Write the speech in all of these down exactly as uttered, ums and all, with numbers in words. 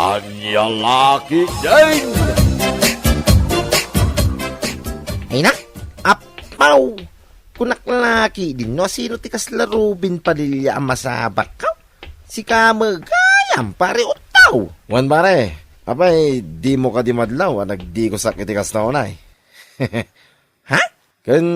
Ania la ketdin? Ay na, apaw! Kunak la ketdin no asino ti kasla Robin Padilla a masabak. Sika met gayam, pare Otto. Wen, pare, apay, dimo kadi madlaw a nagdigusak iti kasta unay? Ha? Ken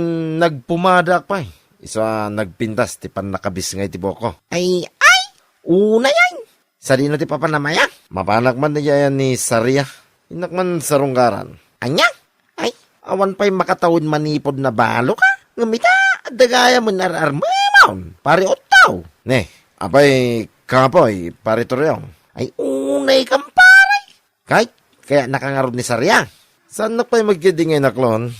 nagpumadaak pay. Isu a nagpintas ti pannakabisngay ti buokko. Ay, ay! Unay, ay! Sadino ti papanam aya? Mapanak man diay ni Saria. Innak man sarungkaran. Ania? Ay, awan pay makatawen manipud nabalo ka. Ngem ita, adda gayam ar-armemon, pare Otto. Ne, apay, kapoy, pare Toriong. Ay, unay kam, pare. Kay, kayatnaka ngarud ni Saria. Saannak pay met ketdi nga inaklon.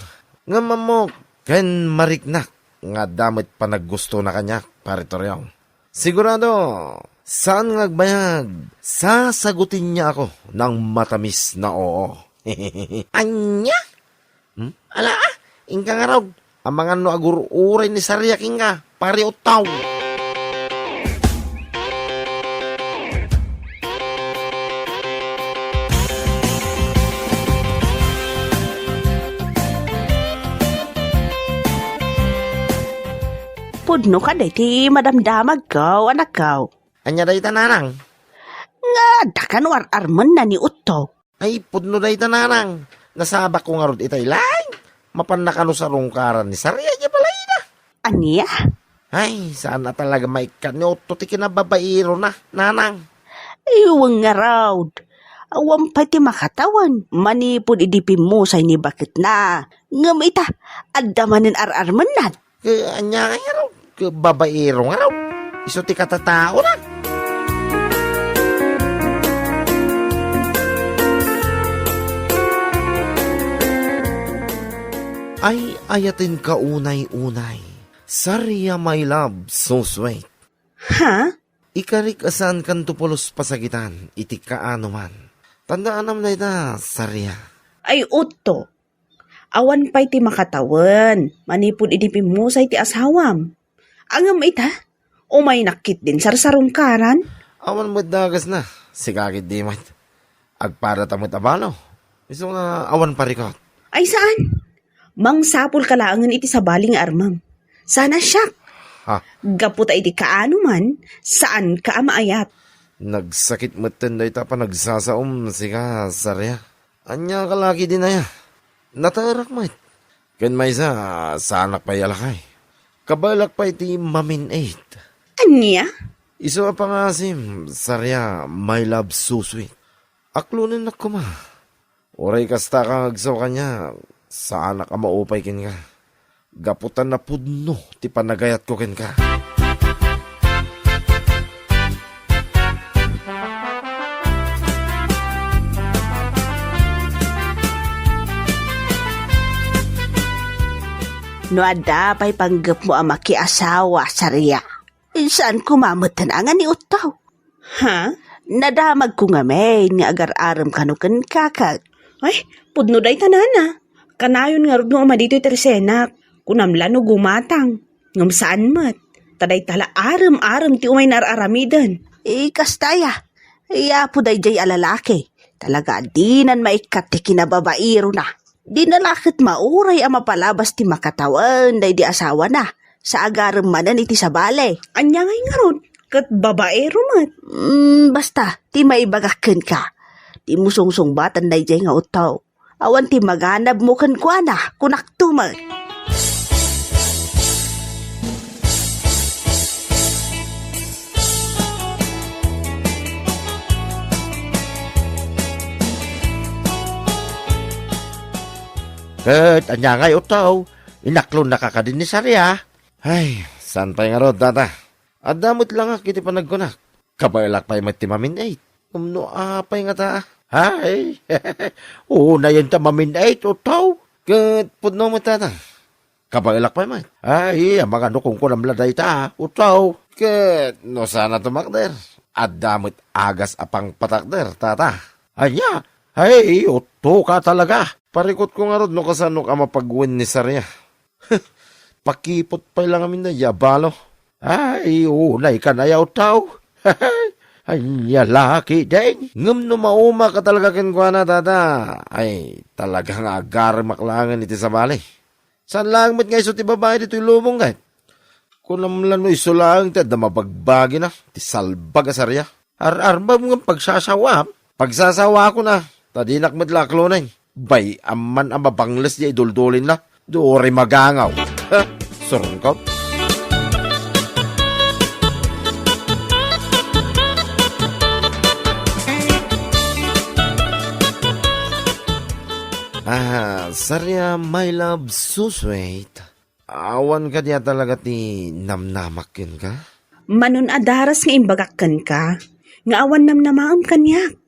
Ngem ammok, ken mariknak nga adda met panaggustona kaniak, pare Toriong. Sigurado, saan nga agbayag, sasagutenna ako ng matamis na oo. Ania? Hmm? Ala, ah, inka ngarud. Amangan no agur-uray ni Saria kenka, pare Otto. Pudno kadi ti madamdamagko, anakko. Ania dayta, nanang? Nga adda kano ar-armenna ni Otto. Ay, pudno dayta, nanang. Nasabakko ngarud itay laeng. Mapanna kano sarungkaran ni Saria diay balayna. Ania? Ay, saan a talaga maikkan ni Otto ti kinababairona, nanang. Ay, wen ngarud. Awan pay ti makatawen manipud idi pimmusay ni baketna. Ngem ita, adda manen ar-armennan. Ke, ania ngay ngarud? Ke, babaero ngarud. Isu ti katataona. Ay, ayatenka unay-unay. Saria, my love, so sweet. Ha? Ikarik a saankanto pulos pasagitan iti kaanoman. Tandaanam dayta, Saria. Ay, Otto. Awan pay ti makatawen manipud idi pimmusay ti asawam. Ngem ita, umaynak ketdin sarsarungkaran. Awan met dagasna, sika ketdi met. Agpadata met a balo. Isu nga awan parikut. Ay saan? Mangsapulka laengen iti sabali nga armem. Saan a siak. Ha? Gapu ta iti kaanoman, saanka a maayat. Nagsakit metten dayta a panagsasaom, sika, Saria. Ania ka la ketdin aya? Naterak met. Ken maysa, saanak pay a lakay. Kabaelak pay ti mamin-it. Ania? Isu a pangasim, Saria, my love, so sweet. Aklonennak koma. Uray kasta ka nga agsaw kaniak, saanak a maupay kenka. Gapu ta napudno ti panagayatko kenka. No adda pay panggepmo a makiasawa, Saria, saan koma metten a nga ni Otto. Ha? Nadamagko ngamin nga agar-arem kano kenka ket. Ay, pudno dayta, nana. Kanayon ngarud nga uma ditoy ti resenak. Kunam la no gumatang. Ngem saan met. Ta dayta la arem-arem ti umay naar-aramiden. Eh, kasta aya. Ay, apo daydiay a lalaki. Talaga a dinan maikkat ti kinababairona. Dina la ket mauray a mapalabas ti makatawen daydi asawana, sa agarem manen iti sabali. Ania ngay ngarud? Ket babaero met. Mm, basta, ti maibagak kenka, dimo sungsungbatan daydiay nga Otto. Awan ti maganabmo kenkuana, kunakto met. Ket ania ngay, Otto? Inaklonnaka kadi ni Saria? Ay, saan pay ngarud, tata? Adda met langak iti panagkunak. Kabaelak pay met ti mamin-it. Ngem no apay ngata? Ay, unayen ta mamin-it, Otto. Ket pudno met, tata. Kabaelak pay met. Ay, amangan no kunkunam la dayta, Otto. Ket no saan a tumakder, adda met agas a pangpatakder, tata. Ania? Ay, Otto ka talaga. Parikutko ngarud no kasanok a mapagwen ni Saria. Pakipot pay la ngamin daydiay a balo. Ay, unay ka na, Otto. Ania la ketdin? Ngem no maumak a talaga kenkuana, tata, ay, talaga nga agaremak laengen iti sabali. Saan laeng met nga isu ti babai ditoy lubong ket? Kunam la no isu laeng ti adda mabagbagina, ti salbag a saria. Ar-arbem ngem pagsasawaam? Pagsasawaakon a, ta dinak met la aklonen. Bay-am man a mabangles diay duldulinna. Duri magangaw. Ha? Surungkot? Ah, saria, my love, so sweet. Awan kadi a talaga ti namnamak kenka? Manon a daras nga imbagak kenka, nga awan namnamaem kaniak.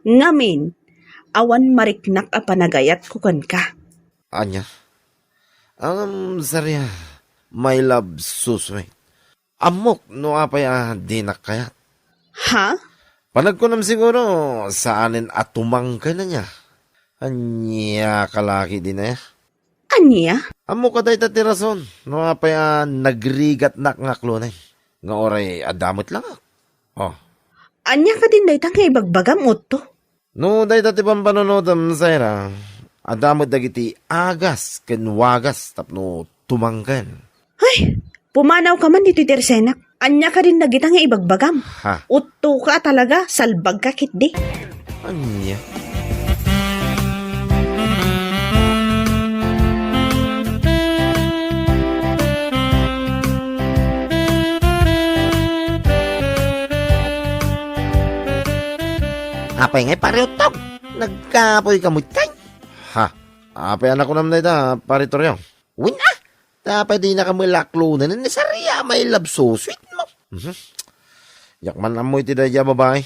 Ngamin, awan mariknak a panagayatko kenka. Ania? Ngem, saria, my love, so sweet. Ammok no apay a dinak kayat. Ha? Panagkunam siguro, saanen a tumangken ania? Ania ka la ketdin aya? Ania? Ammok a dayta ti rason no apay a nagrigatnak nga aklonen. Nga uray adda met langak. Oh. Ania kadin dayta nga ibagbagam, Otto? No dayta ti pampanunotem, Sarah, adda met dagiti agas ken wagas tapno tumangken. Ay, pumanawka man ditoy tersenak. Ania kadin dagita nga ibagbagam? Ha? Uttoka a talaga, salbagka ketdi. Ania? Apay ngay, Pare Uttog? Nagkapoyka met kay? Ha? Apay a nakunam dayta, Pare Toriong? Wen a, ta apay dinaka met la aklonen ni Saria, my love, so sweet mo. Mhm. Diak man ammo iti daydiay a babai.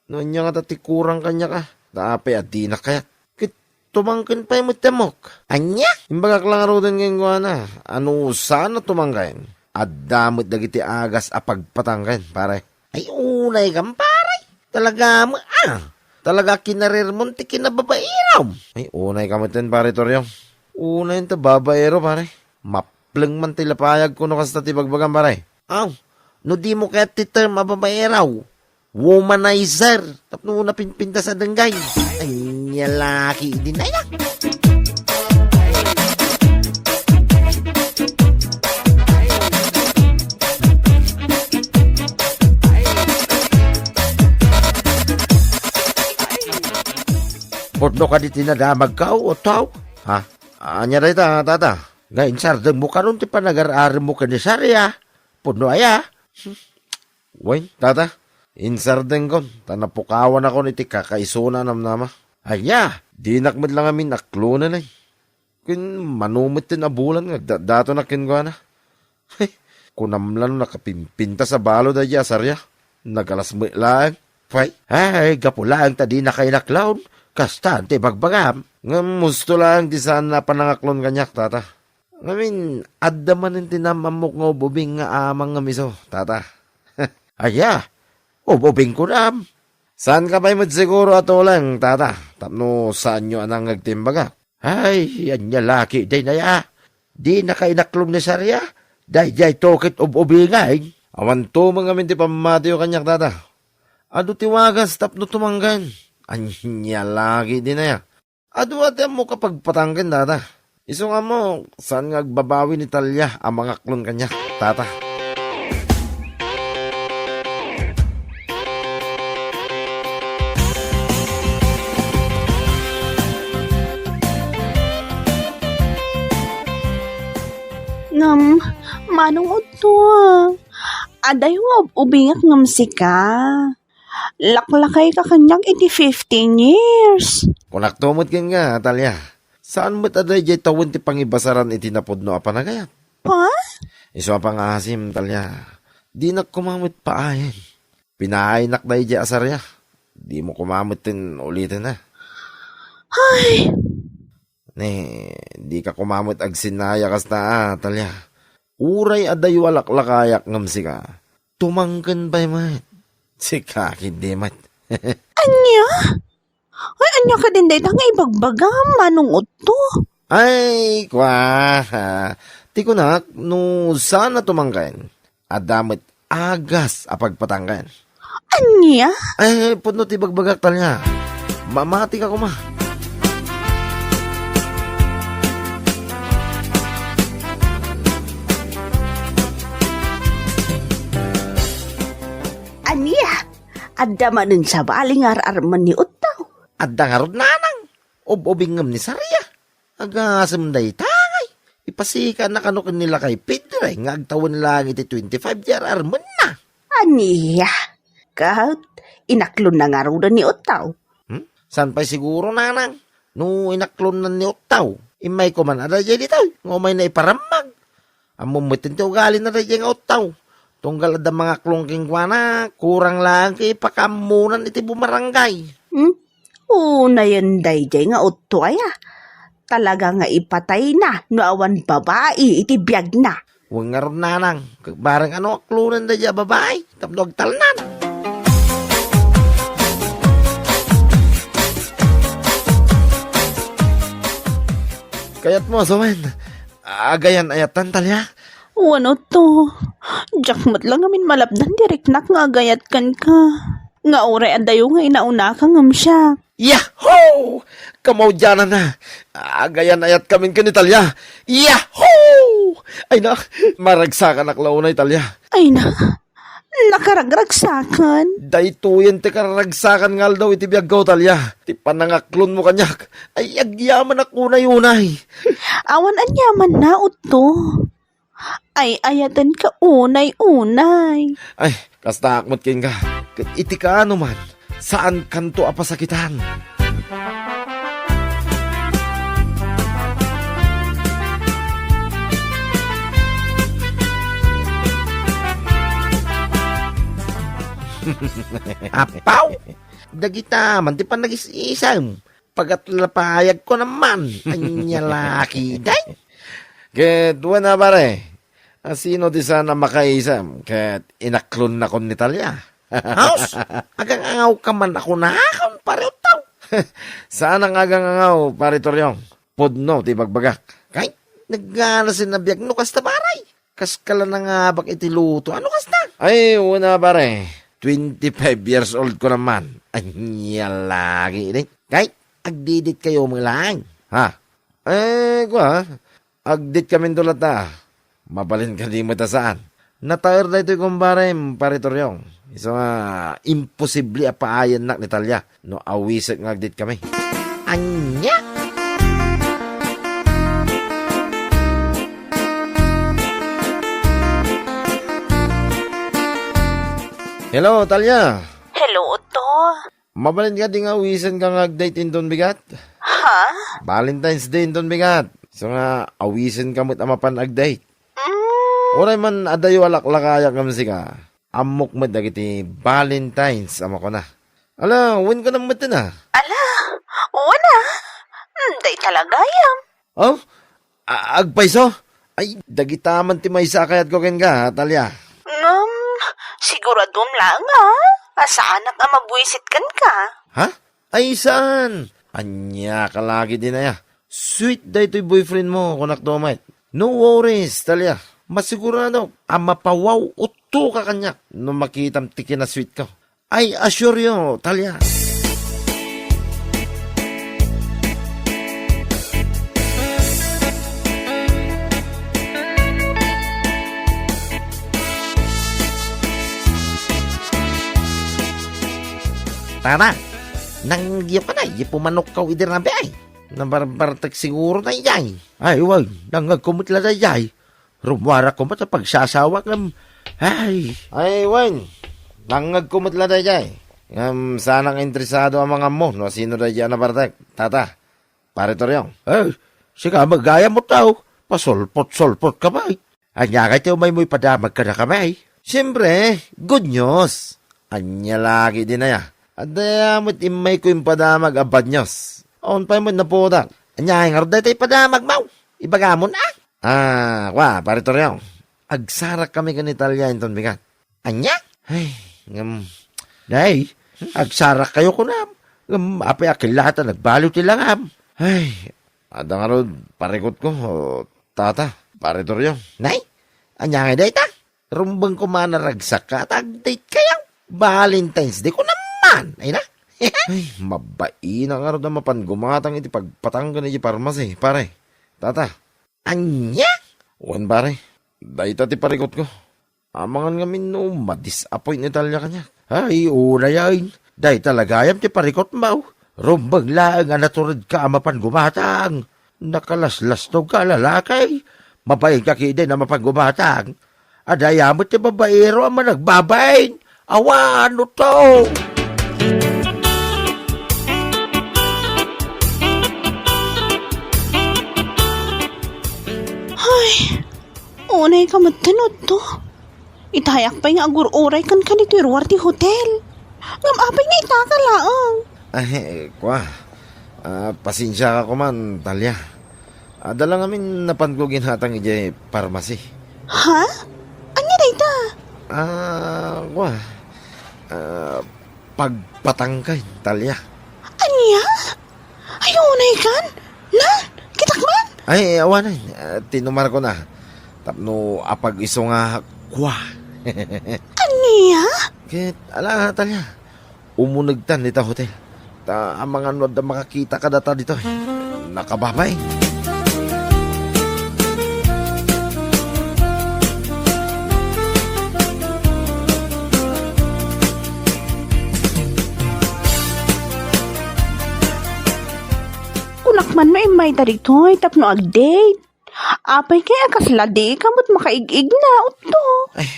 No ania ngata ti kurang kaniak a, ta apay a dinak kayat? Ket tumangken pay met ti ammok. Ania? Imbagak la ngaruden kenkuana a no saan a tumangken, adda met dagiti agas a pagpatangken, pare. Ay, unaykam, pare. Talaga met a. Talaga kinarirmon ti kinababairam. Ay, unaykam metten, Pare Toriong. Unayen ta babaero, pare. Mapleng man ti lapayagko no kasta ti bagbagam, pare. Aw, no dimo kayat ti term a babaero, womanizer, tapno napinpintas a denggay. Ania la ketdin aya? Pudno kadi ti nadamagko, Otto? Ha? Ania dayta, tata? Nga insardengmo kanon ti panagar-aremmo ken ni Saria? Pudno aya? Wen, tata, insardengkon, ta napukawanakon iti kakaisuna a namnama. Ania, dinak met la ngamin aklonen ay. Ken mano metten a bulan nga agdatdatonak kenkuana. Ay, kunam la no nakapimpintas a balo daydiay a Saria. Nagalas met laeng. Pay, ay, gapu laeng ta dinaka inaklon. Kasta ti bagbagam. Ngem husto laeng ti saan a panangaklon kaniak, tata. Ngamin, adda manen ti nam-ammok nga ub-ubing nga amang nga miso, tata. Aya, ub-ubing kunam. Saanka pay met siguro a tuleng, tata, tapno saanyo a nangngeg ti imbagak. Ay, ania la ketdin aya? Dinaka inaklon ni Saria? Daydiay to ket ub-ubingen? Awan tumeng ngamin ti pammatiyo kaniak, tata. Adu ti wagas tapno tumangken. Ania la ketdin aya? Adu a ti ammok a pagpatangken, tata. Isu nga ammok, saan nga agbabawi ni Talia a mangaklon kaniak, tata. Ngem, Manong Otto, adayo nga ub-ubingak ngem sika. Laklakayka kaniak iti fifteen years. Kunakto met kenka, Talia. Saan met a daydiay tawen ti pangibasaran iti napudno a panagayat? Ha? Isu a pangngaasim, Talia. Dinak koma met paayen. Pinaaynak daydiay a Saria. Dimo koma metten uliten a. Ay! Ne, dika koma met agsinaya kasta a, Talia. Uray adayo a laklakayak ngem sika, tumangken pay met. Sika ketdi met. Ania? Ay, ania kadin dayta nga ibagbagam, Manong Otto? Ay, kua, ha. Ti kunak, no saan a tumangken, adda met agas a pagpatangken. Ania? Ay, pudno ti bagbagak, Talia. Mamati ka koma. Ania? Adda manen sabali nga ar-armen ni Utto? Adda ngarud, nanang. Ub-ubing ngem ni Saria. Agasem dayta ngay. Ipasikanna kano ken ni Lakay Pedre nga agtawen laeng iti twenty-five ti ar-armenna. Ania? Ket inaklonna ngaruden ni Utto? Hmm? Saan pay siguro, nanang? No inaklonna ni Utto, immay koma a daydiay ditoy nga umayna iparammag. Ammom met ti ugalina daydiay nga Utto. Tunggal adda mangaklon kenkuana, kurang laeng ket ipakaammonan iti bumarangay. Hmm? Unayen daydiay nga Utto aya. Talaga nga ipatayna no awan babai iti biagna. Wen ngarud, nanang, bareng a no aklonen daydiay a babai tapno agtalnan. Kayatmo a sawen, agayan-ayatan, Talia? Wen, Utto. Diak met la ngamin malapdan ti riknak nga agayat kenka. Nga uray adayo nga inaunaka ngem siak. Yahoo! Kamaudiananna. Agayan-ayatkamin ken ni Talia. Yahoo! Ay na, maragsakanak la unay, Talia. Ay na, nakaragragsakan. Daytoyen ti kararagsakan nga aldaw iti biagko, Talia. Ti panangaklonmo kaniak. Ay, agyamanak unay-unay. Awan aniamanna, Utto. Ay-ayatenka unay-unay. Ay, kastaak met kenka. Ket iti kaano man, saankanto a pasakitan. Apaw! Dagita man ti panagis-isem. Pagatlapayagko naman. Ania la ketdi? Ket wen a, pare, a sino ti saan a makaisem ket inaklonnakon ni Talia? Haus, agang-angawka man a kunakon, pare Utto? Saan nga agang-angaw, pare Toriong. Pudno ti bagbagak. Kay, naganasen a biag no kasta, pare. Kaskala nangabak iti luto. Ano kasta? Ay, una, pare. Twenty-five years old ko naman. Ania la ketdi. Kay, agdidit kayo mo lang. Ha? Eh, kua, agdit kami dulata. Mabalin ka di met a saan. Nataer daytoy kumbarem, pare Toriong. Isu nga, imposible a paayannak ni Talia no awiset nga agdit kami. Ania? Hello, Talia. Hello, Utto. Mabalin ka di nga awisenka nga agdate inton bigat? Ha? Valentine's Day inton bigat. Isu nga, awisenka met a mapan agdate. Mm. Uray man adayo a laklakayak ngem sika. Ammok met dagiti Valentines a makuna. Ala, wen ka na met na. Ala, wen a. Mm, dayta la gayam. Oh? A-, agpayso? Ay, dagita man ti maysa a kayatko kenka, Talia. Ngem, siguradom laeng, a? A saanak a mabuisit kenka. Ha? Ay, saan? Ania ka lagi dinaya. Sweet daytoy boyfriend mo, kunak to met. No worries, Talia. Masigurado a mapawaw utto ka kaniak no makitam ti kinasweet ko. I assure you, Talia. Tara, nangngegyo ka na, ya pumanokkaw idi rabii. Nabarbartek siguro daydiay. Ay, wen, nangngegko met la daydiay. Rummuarakko met a pagsasawak ngem, ay. Ay, wen, nangngegko met la daydiay. Ngem saanak nga interesado a mangammo no asino daydiay a nabartek, tata, pare Toriong. Eh, sika met gayam Utto. Pasulpot-sulpot ka pay. Ania ngay ti umaymo ipadamag kadakami? Siempre, good news. Ania lagi dinaya. Adda met immayko impadamag a bad news. Awan pay met napudak. Ania ngarud dayta ipadamagmo? Ibagamon a? Ah, kua, pare Toriong. Agsarakkami ken ni Talia inton bigat. Ania? Ay, ngem, nay, agsarakkayo kunam. Ngem, apay a killata nagbaliw ti langam. Ay, adda ngarud parikutko, tata, pare Toriong. Nay, ania ngay dayta? Rumbeng koma a naragsakka, ta agdate kayo. Valentine's Day ko naman, ay na? Ay, mabain a ngarud a mapan gumatang iti pagpatangken iti parmasi, pare. Tata. Ania? Wen, pare. Dayta ti parikutko. Amangan ngamin no madisappoint ni Talia kaniak. Ay, unay, ay. Dayta la gayam ti parikutmo. Rumbeng laeng a naturedka a mapan gumatang. Nakalaslastogka a lalaki. Mabainka ketdin a mapan gumatang. Adda aya met ti babaero a managbabain. Awan, no to. Ay, unay ka met, Otto. Itayak pay nga agur-uray kenka ditoy ruar ti hotel. Ngem apay nga itaka laeng? Ay, kua. Ah, pasensiaka koman, Talia. Adda la ngamin napanko ginhatang idiay parmasi. Ha? Ania dayta? Ah, kua. Ah, pagpatangken, Talia. Ania? Ay, unay kan? Na? Kitak man? Ay, awanen. Ah, tinumarko na. Tapno apag-isu nga kua. Ania? Ket, ala, Talia. Umunegtan dita hotel. Ta amangan no adda makakita kadata ditoy. Nakababain. Kunak man no immayda ditoy tapno ag-date. Apay kay a kasla dika met makaig-igna, Otto. Ay,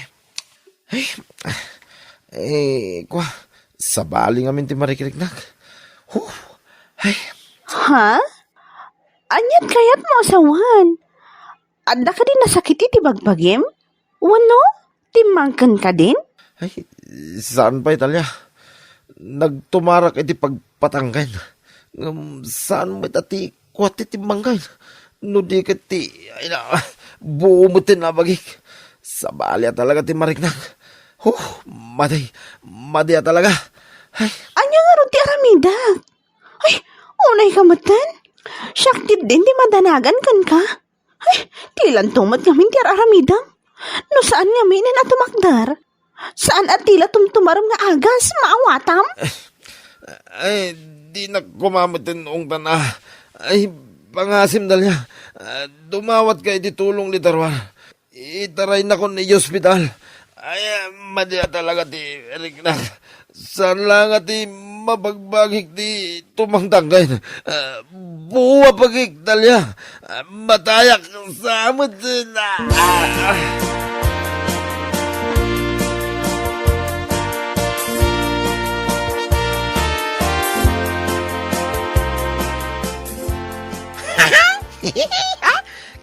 ay, eh, kua, sabali ngamin ti marikriknak. Huh, ay. Ha? Aniat kayatmo a sawen? Adda kadi nasakit iti bagbagim? Wenno, timmangken kadin? Ay, saan pay, Talia. Nagtumarak iti pagpatangken. Ngem saan met a ti kua ti timmangken. No di ket ti, ay na, buo met ti nabagik. Sabali a talaga ti mariknak. Huh, madi, madi a talaga. Ay. Ania ngarud ti aramidak? Ay, unay ka metten? Siak ketdin ti madanagan kenka. Ay, dilanto met ngamin ti ar-aramidem. No saan ngamin a tumakder, saan a ti la tumtumarem nga agas, maawatam? Ay, dinak koma metten ungtan a. Ay, pangasim, Dalia. Ah, dumawatka iti tulong dita ruar. Itaraynakon iti ospital. Ay, madi a talaga ti riknak. Saan la nga ti mabagbagik ti tumangtangken. Ah, buo a pagik, Dalia. Ah, matayak sa met. Ah.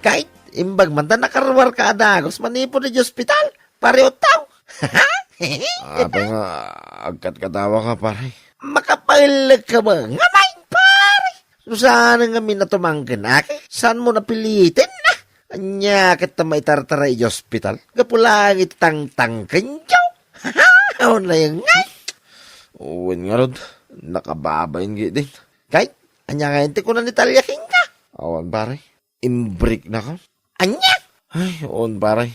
Kay, imbag man ta nakaruarka a dagus manipud iti ospital, pare Otto. Apay nga agkatkatawaka, pare? Makapaellek ka ba? Nga main, pare! No saan ngamin a tumangken, aki? Saanmo napiliten na? Ania ket ta maitartara iti ospital? Gapu laeng iti tangtangkenyo. Unay nga. Wen ngarud, nakababain gidin. Kay, ania nga ti kuna ni Talia kenka? Awan, pare. Imbriknakon. Ania? Ay, on, pare.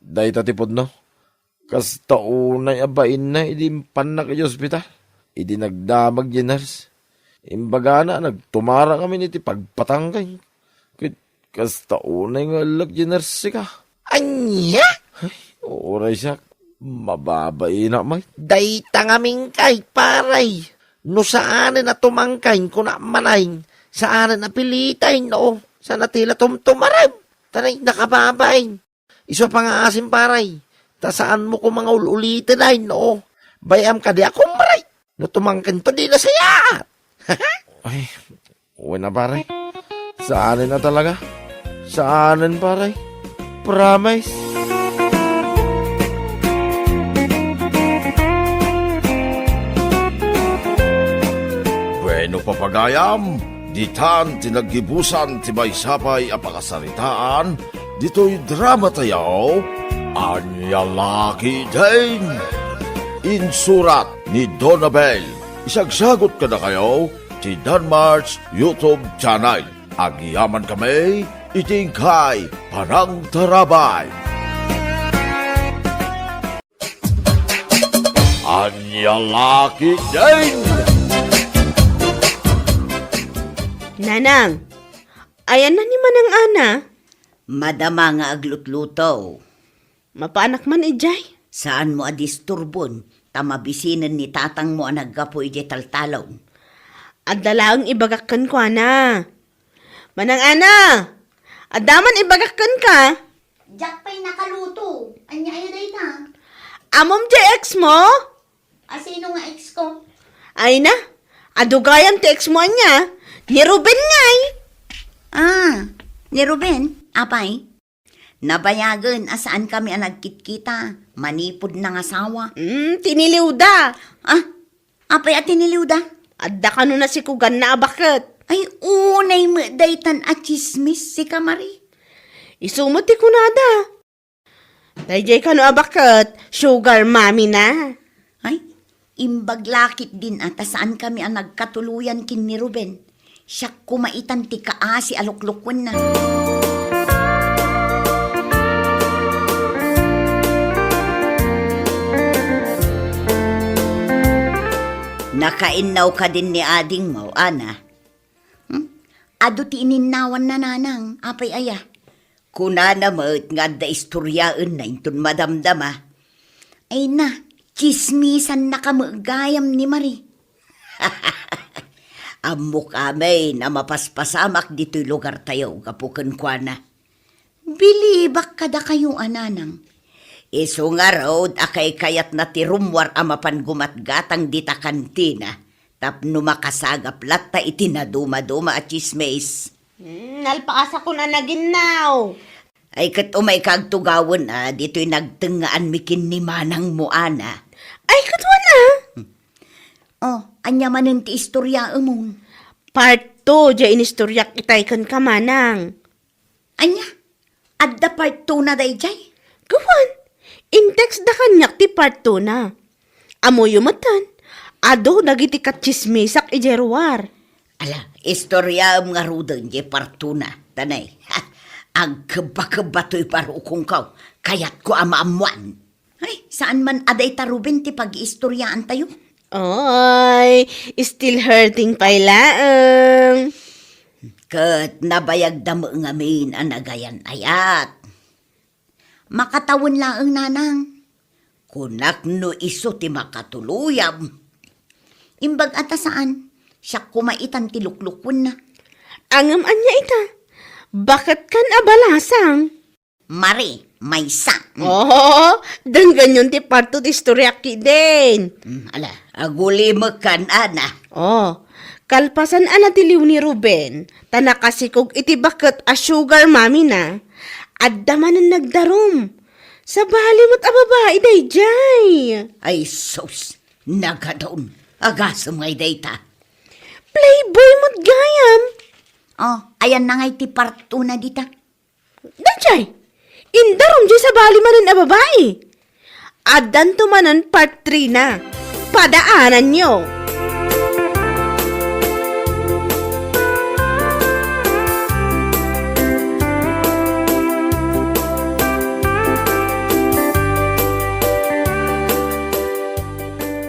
Dayta ti pudno. Kasta unay a bainna idi impannak iti ospital. Idi nagdamag ti nurse, imbagana a nagtumara ngamin iti pagpatangken. Ket kasta unay nga ellek ti nurse ka. Ania? Ay, uray siak. Mababainak met. Dayta ngamin kay, pare. No saanen a tumangken, kuna manen, saanen a piliten, no? Saan a ti la tumtumarem? Tanay, nakababain. Isu a pangaasim, pare. Ta saanmo koma nga ul-uliten, ay, no? Bay-am kadi a kumre. No tumangkento, di nasayaat. Ay, wen a, pare. Saanen a talaga. Saanen, pare. Promise. Bueno, papagayam, ditan ti naggibusan ti maysa pay a pakasaritaan ditoy dramatayo, Ania La Ketdin. Insurat ni Donabel. Isagsagut kadakayo ti Danmark's YouTube channel. Agyamankami iti inkay panangtarabay. Ania la ketdin? Nanang, ayanna ni Manang Ana? Madama nga aglutluto. Mapaanak man idiay? Saanmo a disturbon, ta mabisinen ni tatangmo a naggapu idiay taltalon. Adda laeng ibagak kenkuana. Manang Ana, adda man ibagak kenka? Diak pay nakaluto. Ania aya dayta? Ammom diay ex mo? A, sino nga ex ko? Ay na, adu gayam ti ex mo ania? Ni Ruben ngay. Ah, ni Ruben? Apay? Nabayagen a saan kami a nagkitkita. Manipud nangasawa. Hmm, tiniliwda. Ah, apay a tiniliwda? Adda kano nasikuganna a baket. Ay, unay met daytan a tsismis, sika Mari. Isu met ti kunada. Daydiay kano a baket, sugar mommy na. Ay, imbag la ketdin a ta saan kami a nagkatuloyan ken ni Ruben. Siak koma itan ti kaasi a luklukuenna. Nakainnaw kadin ni adingmo, Ana? Hmm? Adu ti ininnawanna, nanang. Apay aya? Kunana met nga adda istoriaenna inton madamdama. Ay na, tsismisannaka met gayam ni Mari. Ammok amin a mapaspasamak ditoy lugartayo gapu kenkuana. Bilibak kadakayo a nanang. Isu ngarud a kaykayatna ti rummuar a mapan gumatgatang dita kantina tapno makasagap latta iti nadumaduma a tsismis. Hmm, nalpaasakon a naginnaw. Ay, ket umayka agtugawen a ditoy nagtengngaanmi ken ni manangmo, Ana. Ay, ket wen a? Hmm. Oh, ania manen ti istoriaemon? Part two, diay inistoriak itay kenka, manang. Ania? Adda part two na daydiay? Gawan, in-text da kaniak ti part two na. Ammoyo metten, adu dagiti katsismisak idiay ruar. Ala, istoriaem ngaruden diay part two na, ta nay. Agkebba-kebba toy barukongko, kayatko a maammoan. Ay, saan man a dayta Ruben ti pagiistoriaantayo? Oy, still hurting pay laeng. Ket nabayagda met ngamin a nagayan-ayat. Makatawen laeng, nanang. Kunak no isu ti makatuloyam. Imbag a ta saan, siak koma itan ti luklukuenna. Ngem ania ita? Baketkan a balasang? Mari, maysa. Mm. Oh, denggenyon ti part two ti istoriak ketdin. Mm, ala, agulimekan, Ana. Oh, kalpasan a natiliw ni Ruben, ta nakasikog iti baket a sugar mommy na, adda manen nagdarum. Sabali met a babai daydiay. Ay sus, nagadun. Agasem ngay dayta. Playboy met gayam. Oh, ayanna ngay ti part two na dita. Daydiay, indarum diay sabali manen a babai. Addanto manen part three na. Padaananyo.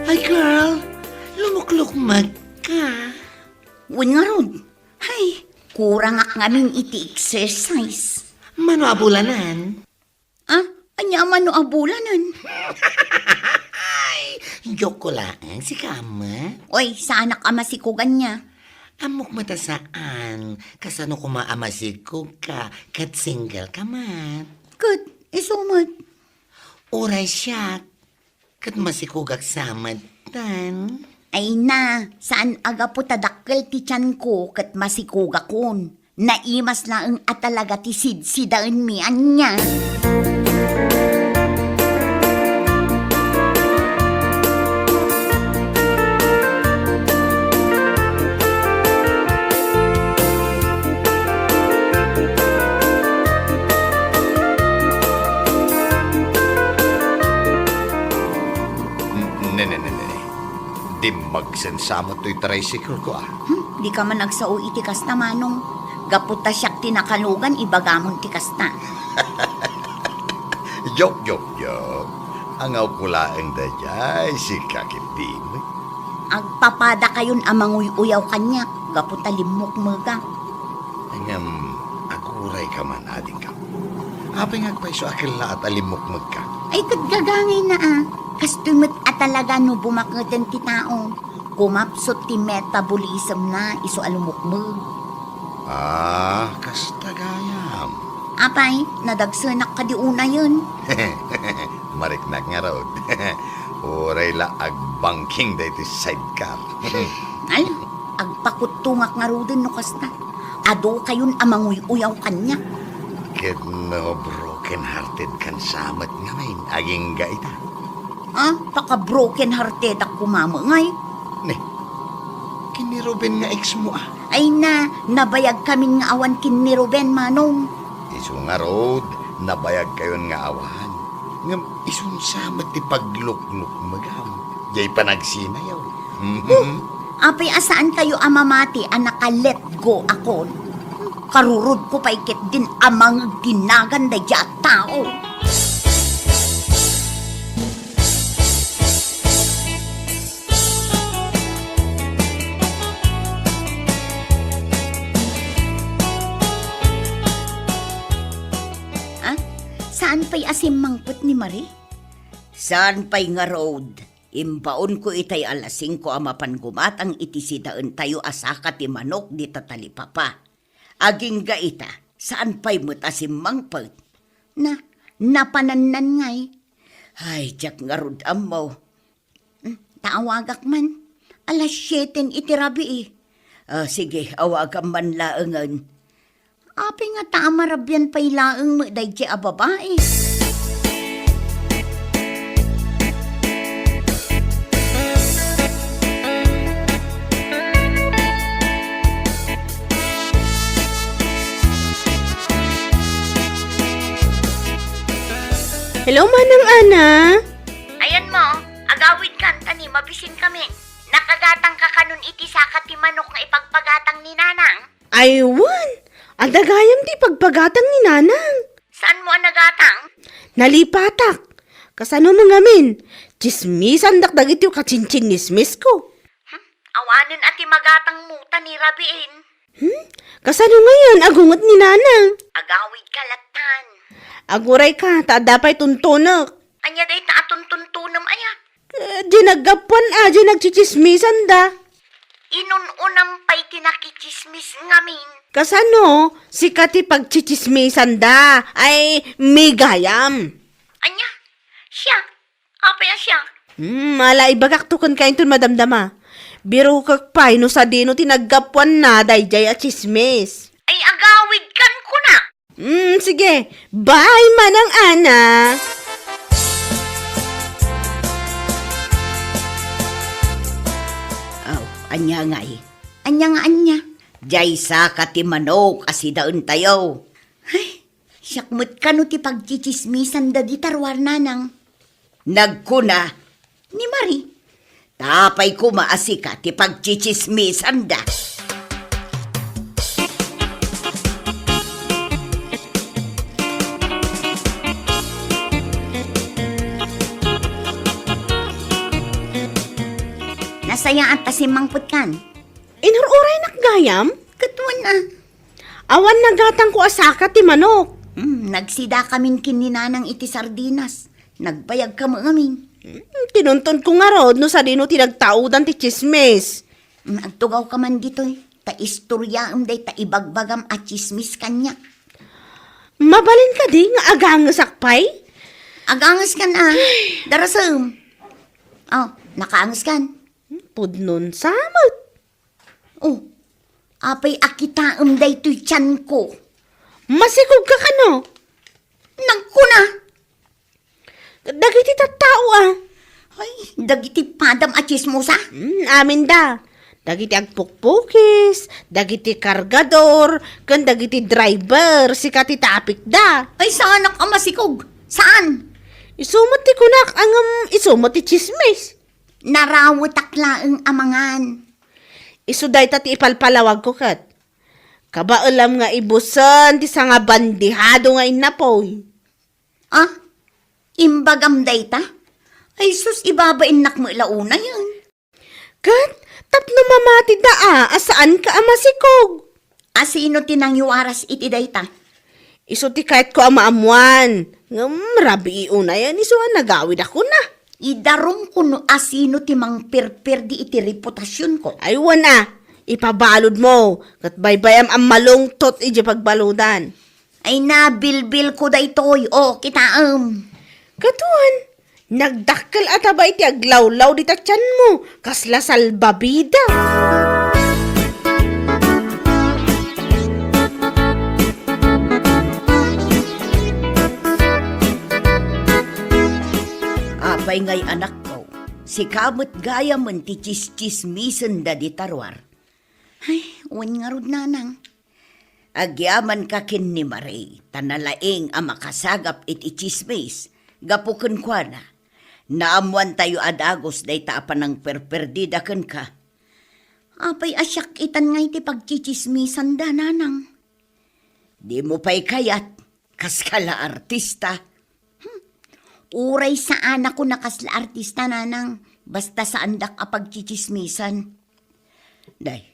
Ay, girl, lumuklukmeg ka. Wen ngarud. Hay, kurangak ngamin iti exercise. Mano a bulanen? Ah, ania a mano a bulanen? Ay, joke ko laeng, sika, ama. Oy, saanak a masikugan nia. Ammok met a saan, kasano koma a masikog ka, ket single ka met. Ket, isu met. Uray siak, ket masikogak sa met, tan. Ay na, saan a gapu ta dakkel ti tianko ket masikogakon. Naimas laeng a talaga ti sidsidaenmi ania. Ne, ne, ne, ne, ne. Dimmagsensa met toy tricycle ko, ah. Hmm, dika man agsao iti kasta, Manong. Gapu ta siak ti nakalugan, ibagamon ti kasta. Joke, joke, joke. Angaw ko laeng daydiay, sika ketdi met. Agpapadakayon a manguy-uyaw kaniak gapu ta limmukmegak. Ngem, aguray ka man, adingko. Apay nga agpayso a kellaat a limmukmegka? Ay, ket gagangayna a. Kastoy met a talaga no bumaketen ti tao. Kumapsut ti metabolism na isu a lumukmeg. Ah, kasta gayam. Apay, nadagsenak kadi unayen? Mariknak ngarud. Uray la agbangking daytoy sidecar. Ay, agpakuttongak ngaruden no kasta. Adu kayon a manguy-uyaw kaniak. Ket no broken-hearted kan sa met ngamin, agingga ita? Ah, paka-broken-hearted ak kumamengay. Ne, ken ni Ruben nga ex mo, ah? Ay na, nabayag kamin nga awan ken ni Ruben, Manong. Isu ngarud, nabayag kayon nga awan. Ngem isun sa met ti pagluknukmegam. Jay panagsinayaw. Oh, apay a saan kayo a mamati a naka-let go akon? Karurod ko pay ketdin a mangeg ti nagan daydiay a tao. Ah, saan pay a simmangpet ni Marie? Saan pay ngarud? Imbaonko itay alas singko a mapan gumatang iti sidaentayo a saka ti manok dita talipapa. Agingga ita, saan pay met a simmangpet? Na, napanannan ngay. Ay, diak ngarud ammo. Hmm, ta awagak man. Alas siete iti rabii. Ah, sige, awagam man laengen. Apay nga ta a marabian pay laeng met daydiay a babai? Hello, Manang Ana. Ayan mo, agawid ka, anta ni, mabisin kami. Nakagatang ka kanon iti saka ti manok nga ipagpagatang ni Nanang? Ay, wen. Adda gayam ti ipagpagatang ni Nanang. Saan mo a nagatang? Nalipatak. Kasano mo ngamin? Tsismisandak dagiti kachinchinnismisko. Hmm? Awanen a ti magatang mo ta ni rabiin. Hmm? Kasano ngayon? Agunget ni Nanang. Agawid ka latan. Aguray ka, ta adda pay tuntunek. Ania dayta a tuntuntunem aya? Eh, di naggapuan a, di nagchichismisan da. Inun-unam pay ti nakichismis ngamin. Kasano? Sika ti pagchichismisan da. Ay, migayam. Ania? Siya? Apay a siya? Hmm, ala, ibagak to ken kainton madamdama. Birokek pay no sadino ti naggapuanna daydiay a chismis. Ay, agawid kan kuna. Hmm, sige. Bye, Manang Ana. Aw, ania ngay? Ania nga ania? Diay saka ti manok a sidaentayo. Ay, siak met kano ti pagchichismisan dagita ruar, Nanang. Nagkuna ni Marie, ta apay koma a sika ti pagchichismisanda. Nasayaat ta simmangpetkan. Inur-uraynak gayam? Ket wen a. Awan nagatangko a saka ti manok. Hmm, nagsidakamin ken ni Nanang iti sardinas. Nagbayagka met ngamin. Hmm, tinuntonko ngarud no sadino ti nagtaudan ti chismis. Hmm, agtugawka man ditoy, ta istoryaem dayta ibagbagam a chismis kaniak. Mabalin kadi nga agangesak pay? Agangeskan a. Darasem. Oh, nakaangeskan. Hmm, pudnon sa met. Oh, apay a kitaem daytoy tianko? Masikogka kano? Nagkuna. Dagiti tattao a. Ay, dagiti padam a chismosa? Hmm, aminda. Dagiti agpukpukis, dagiti kargador, ken dagiti driver, sika ti tapikda. Ay, saanak a masikog. Saan? Isu met ti kunak, ngem isu met ti chismis. Narawetak laeng a mangan. Isu dayta ti ipalpalawagko ket. Kabaelam nga ibusen ti sangabandihado nga innapoy. Ah, imbagam dayta? Ay sus, ibabainnak met la unayen. Ket tapno mamatida a, a saanka a masikog. A sino ti nangiwaras iti dayta? Isu ti kayatko a maammuan. Ngem rabii unayen isu a nagawidakon a. Idarumko no a sino ti mangperperdi iti reputasionko. Ay, wen a, ipabaludmo, ket baybayam a malungtot idiay pagbaludan. Ay, nabilbilko daytoy. O, kitaem. Ket wen, nagdakkel a taba iti aglawlaw dita tianmo, kasla salbabida. Apay ngay, anakko, sika met gayamen ti tsistsismisenda dita ruar. Ay, wen ngarud, nanang. Agyamanka ken ni Marie, ta nalaing a makasagap iti tsismis, gapu kenkuana. Naammuantayo a dagus dayta a panangperperdida kenka. Apay a siak itan nga iti pagtsitsismisanda, nanang? Dimo pay kayat, kaskala artista. Hmm. Uray saanakon a kasla artista, nanang, basta saandak a pagtsitsismisan. Day,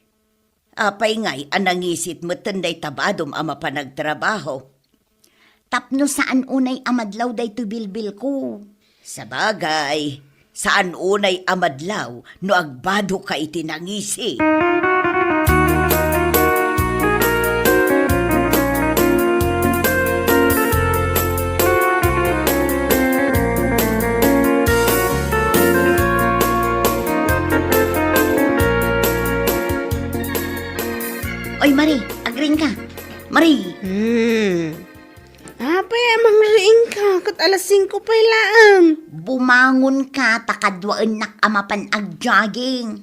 apay ngay a nangisit metten dayta badom a mapan agtrabaho? Tapno saan unay a madlaw daytoy bilbilko. Sabagay, saan unay a madlaw no agbadoka iti nangisi. Oy, Marie, agriingka. Marie. Hmm. Apay a mangriingka, ket alas singko pay laeng. Bumangonka ta kaduaennak a mapan agjogging.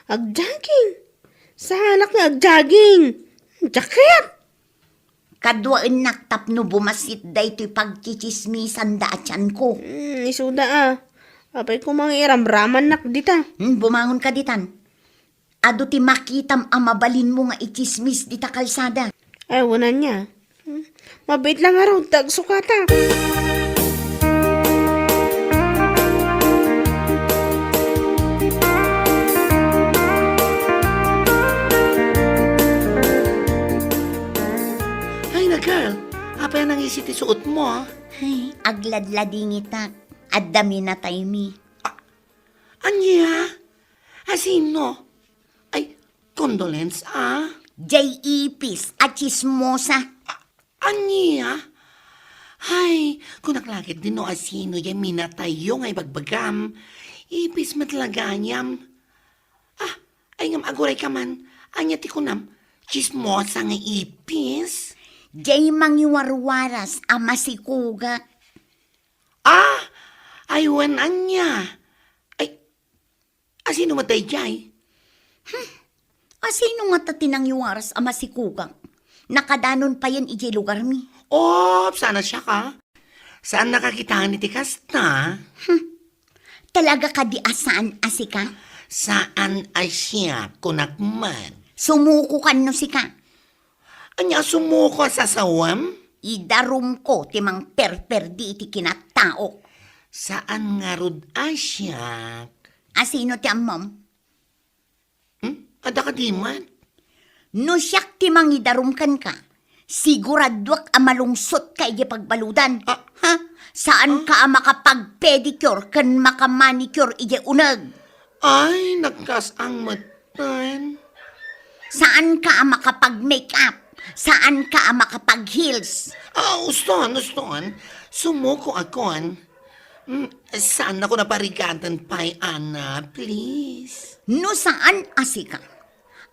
Agjogging? Saanak nga agjogging? Jacket? Kaduaennak tapno bumassit daytoy pagtsitsismisanda a tianko. Hmm, isuda a. Apay koma nga iramramannak dita. Hmm, bumangonka ditan. Adu ti makitam a mabalinmo nga itsismis dita kalsada. Ay, wen ania. Hmm? Mabiit la ngarud ta agsukatak. Ay na, girl. Apay a nangisi ti suotmo, a? Ay, agladladingitak. Adda minataymi. A-, ania? A sino? Ay, condolence, a? Jay Ipis a tsismosa. A-, ania? Ay, kunak la ketdi no a sino jay minatayyo nga ibagbagam. Ipis met la gayam. A, ay ngem agurayka man. Ania ti kunam? Tsismosa nga ipis? Jay mangiwarwaras a masikugak. A, ay wen ania? Ay, a sino met daydiay? Hmm. A sino ngata ti nangiwaras a masikugak? Nakadanon payen idiay lugarmi. Op, saan a siak, a? Saannak a kitaen iti kasta? Hmm. Talaga kadi a saan a sika? Saan a siak, kunak man. Sumukokan no sika. Ania a sumuko a sasawem? Idarumko ti mangperperdi iti kinataok. Saan ngarud a siak. A sino ti ammom? Hmm? Adda kadi met? No siak ti mangidarum kenka, siguraduak a malungsotka idiay pagbaludan. A? Ha? Saanka a makapag-pedicure ken maka-manicure idiay uneg. Ay, nagkas-ang metten. Saanka a makapag-makeup. Saanka a makapag-heels. A, uston, uston. Sumukoakon. Mm, saannakon a parigaten pay, Ana, please. No saan a sika,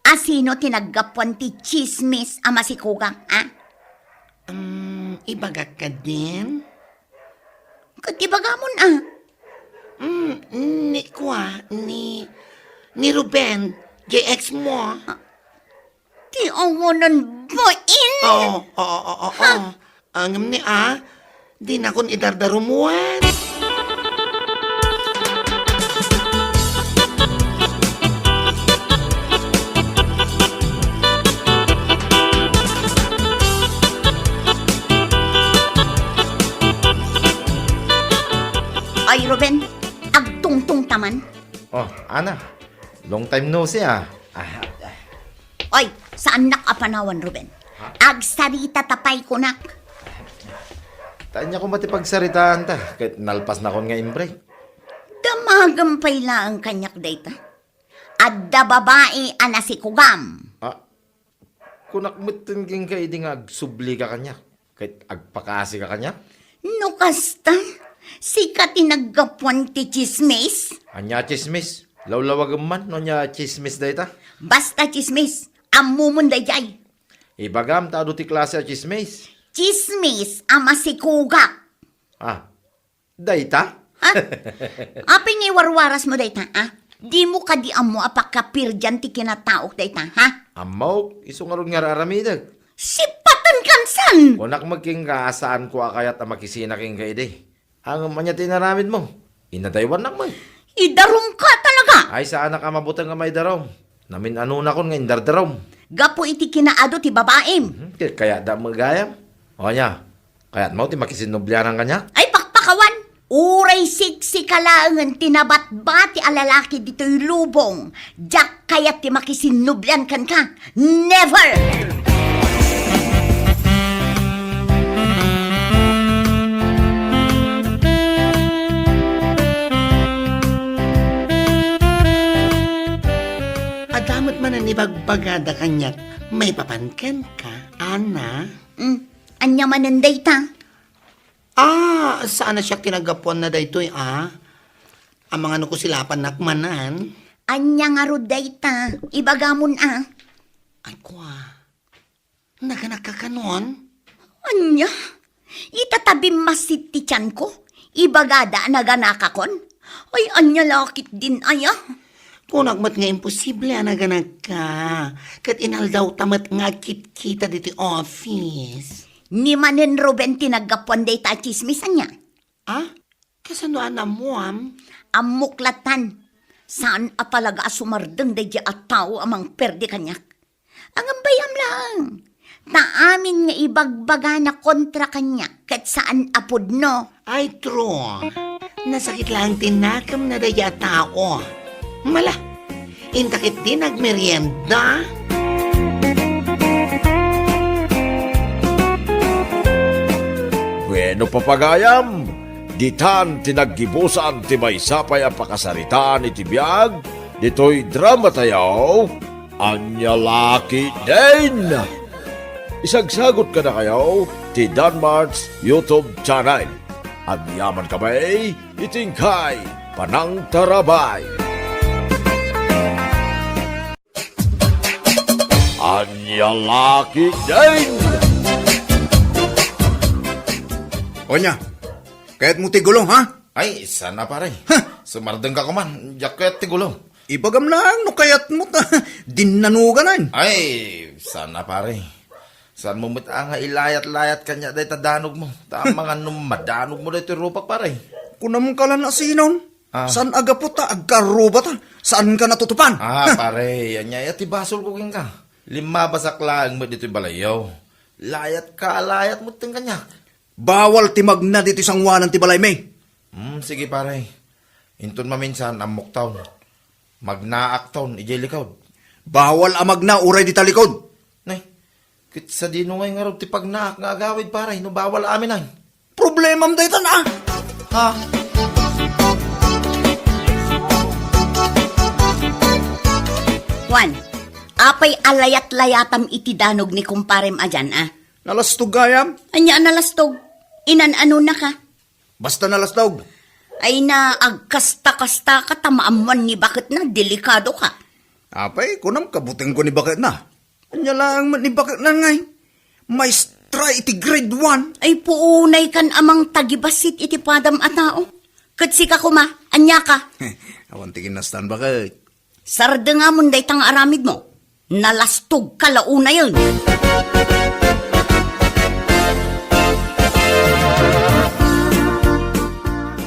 a sino ti naggapuan ti tsismis a masikugak, a? Mm, ibagak kadin? Ket ibagamon, a? Mm, ni, kua, ni, ni Ruben, jay ex mo. Ti awanan bain? Oo, oo, oo, oo. Ha? Ngem ni, a, dinakon idardarumuen. Ruben, agtungtong ta man. Oh, Ana. Long time no see, ah. Ah, ah. Oy, saannak a panawan, Ruben. Ha? Agsarita ta pay kunak. Ta ania koma ti pagsaritaan ta, ket nalpasnakon nga imbreak. Damagem pay laeng kaniak dayta. Adda babai a nasikugam. Ah, kunak metten kenka idi nga agsublika kaniak, ket agpakaasika kaniak? No kasta, sika ti naggapuan ti tsismis? Ania a tsismis? Lawlawagem man no ania a tsismis dayta? Basta tsismis, ammomon daydiay. Ibagam ta adu ti klase a tsismis. Tsismis a masikugak. Ah, dayta? Ha? Apay nga iwarwarasmo dayta, ah? Dimo kadi ammo a pakapirdian ti kinataok dayta, ha? Ammok, isu ngarud nga ar-aramidek. Sipaten kansan! Kunak met kenka a saanko a kayat a makisina kenka idi. Ngem ania ti inaramidmo? Inadaywannak met. Idarumka talaga! Ay, saanak a mabuteng a maidarum. Namin-anonakon nga indardarum. Gapu iti kinaadu ti babaim. Mhm, ket kayatda met gayam. O ania, kayatmo ti makisinnublianan kaniak? Ay, pakpakawan! Uray siksika laengen ti nabatbati a lalaki ditoy lubong, diak kayat ti makisinnublian kenka. Never! Adda met manen ibagbagada kaniak maipapan kenka, Ana? Mm, ania manen dayta? Ah, saan a siak ti naggapuanna daytoy, ah? Amangan no kusilapannak manen? Ania ngarud dayta? Ibagamon, ah. Ay, kua. Naganakka kanon? Ania? Ita ta bimmassit ti tianko, ibagada a naganakakon? Ay, ania la ketdin aya? Kunak met nga imposible a naganakka. Ket inaldawta met nga agkitkita ditoy office. Ni manen Ruben ti naggapuan dayta a tsismis, ania? Ah? Kasano a naammoam? Ammok latan. Saan a talaga a sumardeng daydiay a tao a mangperdi kaniak. Ngem bay-am laeng. Ta amin nga ibagbagana kontra kaniak ket saan a pudno. Ay, true. Nasakit laeng ti nakemna daydiay a tao. Mala, inta ketdi nagmerienda. Bueno, papagayam, ditan ti naggibusan ti maysa pay a pakasaritaan iti biag ditoy drama tayo, Ania La Ketdin. Isagsagut kadakayo ti Danmart's YouTube channel. Agyamankami iti inkay panangtarabay. Ania La Ketdin. Onya, kayatmo ti gulo, ha? Ay, saan a, pare. Ha? Sumardengka koma, diak kayat ti gulo. Ibagam laeng no kayatmo ta dinnanuganan. Ay, saan a, pare. Saanmo met a nga ilayat-layat kaniak dayta danogmo. Ta amangan no madanogmo daytoy rupak, pare. Kunam ka la no sinon? Ah. Saan a gapu ta agkarrubata? Saanka natutupan? Ah, pare, ania aya ti basolko kenka? Limmabasak laeng met ditoy balayyo. Layatka a layat metten kaniak. Bawal ti magna ditoy sangoanan ti balaymi. Hmm, sige, pare. Inton maminsan, ammokton. Magnaakton idiay likod. Bawal a magna uray dita likod. Nay, ket sadino ngay ngarud ti pagnaak nga agawid, pare, no bawal amin ay? Problemam daytan, ah! Ha? Juan, apay a layat-layatam iti danog ni kumparem a dian, ah? Nalastog gayam? Ania a nalastog? Inan-anonaka? Basta nalastog. Ay na, agkasta-kastaka ta maammoan ni baketna, delikadoka. Apay, kunam, kabutengko ni baketna. Ania laeng met ni baketna ngay? Maestra iti grade one. Ay, puunaykan a mangtagibassit iti padam a tao. Ket sika koma, aniaka? Awan ti kinastan, baket. Sardengamon dayta nga aramidmo. Nalastogka la unayen.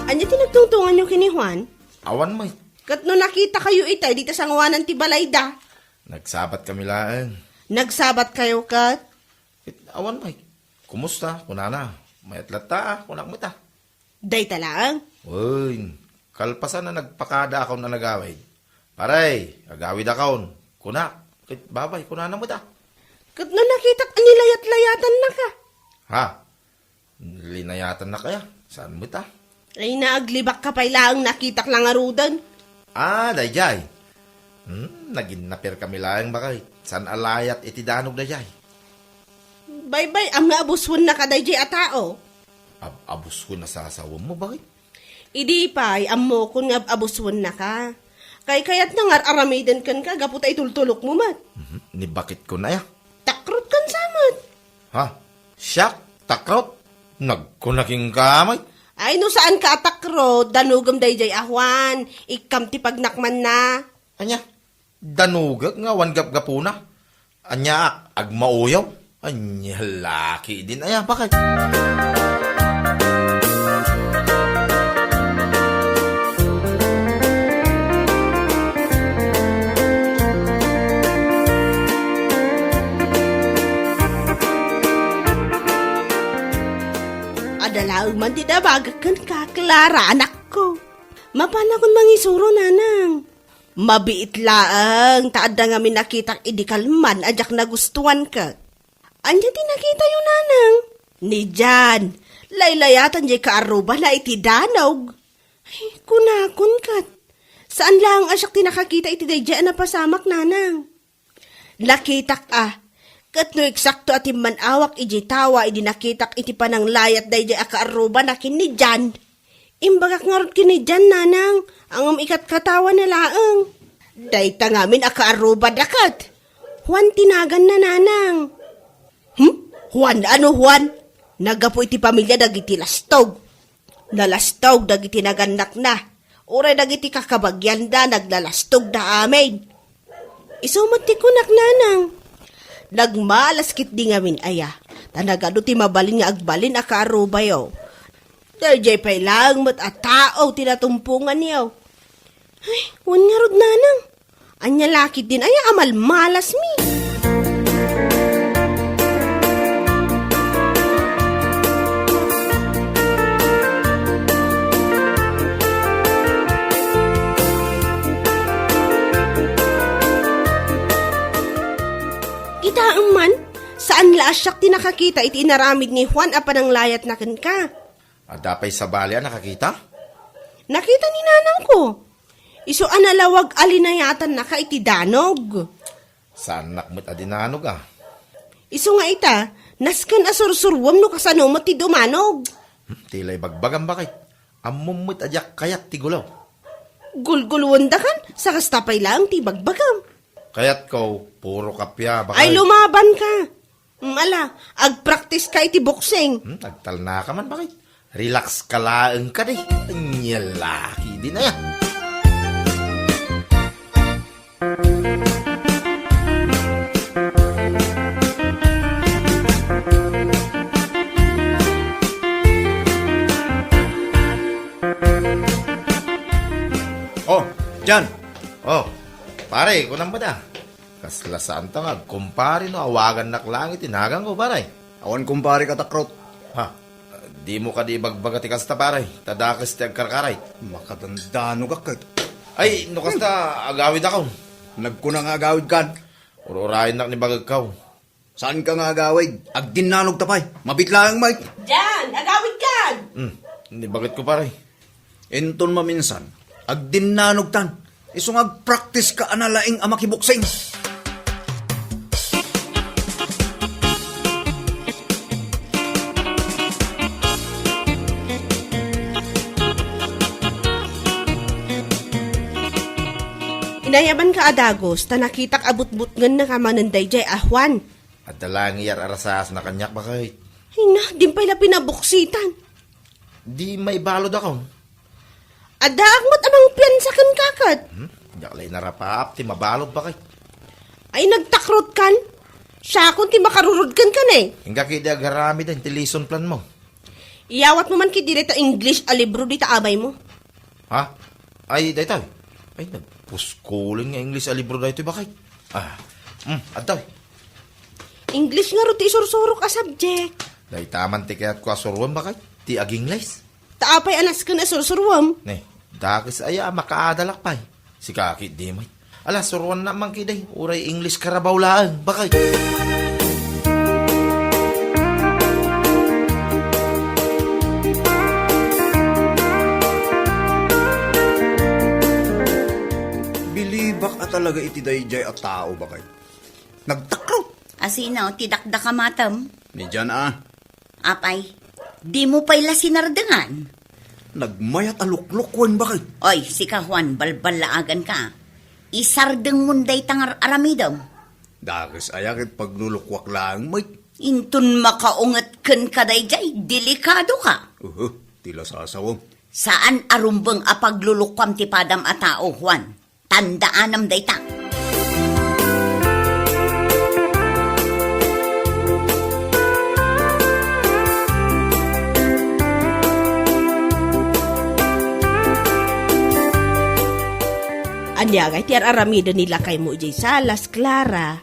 Ania ti nagtungtunganyo ken ni Juan? Awan met. Ket no nakitakayo itay dita sangoanan ti balayda? Nagsabatkami laeng. Nagsabatkayo ket? Ket awan met. Kumusta? Kunana. Mayat latta, kunak met a. Dayta laeng? Wen, kalpasan a nagpakadaakon a nagawid. Pare, agawidakon. Kunak, ket babay, kunana met a. Ket no nakitak a nilayat-layatannaka? Ha? Linayatannak aya? Saan met a? Ay, naaglibakka pay laeng nakitak la ngaruden. Ah, daydiay. Hmm, naginnaperkami laeng, bakay. Saan a layat iti danog daydiay? Baybay-am nga abuswennaka daydiay a tao. Ab-, abuswen a sasawemmo, bakay? Idi pay, ammokon nga ab-, abuswennaka. Kaykayatna nga ar-aramiden kenka gapu ta itultulokmo met. Mhm. Ni bakit ko na ya? Takrot kan sa met. Ha? Siak? Takrot? Nagkunaking kamay? Ay, no saan ka a takrot, danugem daydiay a Juan. Ikkam ti pagnakmanna. Anya? Danugek nga awan gapgapuna. Aniaak, agmauyaw? Ania laki din aya, bakit? Adda laeng man ti nabagak kenka, Clara, anakko. Mapanakon mangisuro, nanang. Mabiit laeng ta adda ngamin nakitak idi kalman a diak nagustuan ket. Ania ti nakitayo, nanang? Ni Jan, laylayatan diay kaarrubana iti danog. Ay, kunakon ket. Saan laeng a siak ti nakakita iti daydiay a napasamak, nanang. Nakitak a, ket no eksakto a timman-awak idiay tawa idi nakitak iti pananglayat daydiay a kaarrubana ken ni Jan. Imbagak ngarud ken ni Jan, nanang, ngem ikatkatawana laeng. Dayta ngamin a kaarrubada ket. Juan ti naganna, nanang. Hmm? Juan? Ano Juan? Naggapu iti pamilia dagiti lastog. Nalastog dagiti nagannakna. Uray dagiti kakabagianda, naglalastogda amin. Isu met ti kunak, nanang. Nagmalas ketdi ngamin aya, ta nagadu ti mabalin nga agbalin a kaarrubayo. Daydiay pay laeng met a tao ti natumponganyo. Ay, wen ngarud, nanang. Ania la ketdin aya a malmalasmi? Kitaem man, saan la a siak ti nakakita iti inaramid ni Juan a pananglayatna kenka. Adda pay sabali a nakakita? Nakita ni nanangko. Isu a nalawag a linayatannaka iti danog. Saannak met a dinanog, a. Isu nga ita, nasken a sursuruem no kasano met ti dumanog. Hmm, ti la ibagbagam, bakit? Ammom met a diak kayat ti gulaw. Gulguluendakan, sa kasta pay laeng ti ibagbagam. Kayatko, puro kappia, bakit? Ay, lumabanka. Mm, ala, agpraktiska iti boxing. Hmm, agtalnaka man, bakit? Relax ka laeng kadi. Ania la ketdin aya. Oh, Jan. Oh, pare, kunam met a. Kasla saanta nga agkumpare no awagannak laeng iti naganko, pare. Awan kumpare ka, Takrot. Ha? Dimo kadi ibagbaga ti kasta, pare. Ta dakes ti agkarkaray. Makadandanogak ket. Ay, no kasta, agawidakon. Nagkuna nga agawidkan. Ur-urayennak ni bagekko. Saanka nga agawid? Agdinnanogta pay. Mabiit laeng, Mike. Jan, agawidkan! Hmm, ni bagekko, pare. Inton maminsan, agdinnanogtan. Isu nga agpraktiska a nalaing a makiboksing. Inayabanka a dagus, ta nakitak a butbutngennaka manen daydiay a Juan. Adda laeng iyar-arasasna kaniak, bakit? Ay na, din pay la pinaboksitan. Di maibaludakon. Addaak met a mangpiansa kenka ket. Hmm? Diak la inarapaap ti mabalud, bakit? Ay, nagtakrotkan? Siakon ti makarurudken ken, eh. Inggak idi agaramiden ti lesson plan mo. Iyawatmo man ketdi dayta English a libro dita abaymo. Ha? Ay, daytoy. Ay, nagpuskulen nga English a libro daytoy, bakit? Ah, hmm, adtoy. English ngarud ti isursurok a subject. Dayta man ti kayatko a suroen, bakit? Ti ag-English. Ta apay a nasken a sursuruam? Ne, dakes aya a makaadalak pay. Sika ketdi met. Ala, suruannak man ketdi, uray English Carabao laeng, bakit? Bilibak a talaga iti daydiay a tao, bakit? Nagtakrot. Asino ti dakdakamatem? Ni Jan a. Apay, dimo pay la sinardengan? Nagmayat a luklukuen, bakit? Oy, sika, Juan, balballaaganka. Isardengmon dayta nga ar-aramidem. Dakes aya ket paglulukuak laeng met. Inton makaunget kenka daydiay, delikadoka. Uhu, ti lasasawem. Saan a rumbeng a paglulukuam ti padam a tao, Juan. Tandaanam dayta. Ania ngay ti ar-aramiden ni lakaymo idiay salas, Clara?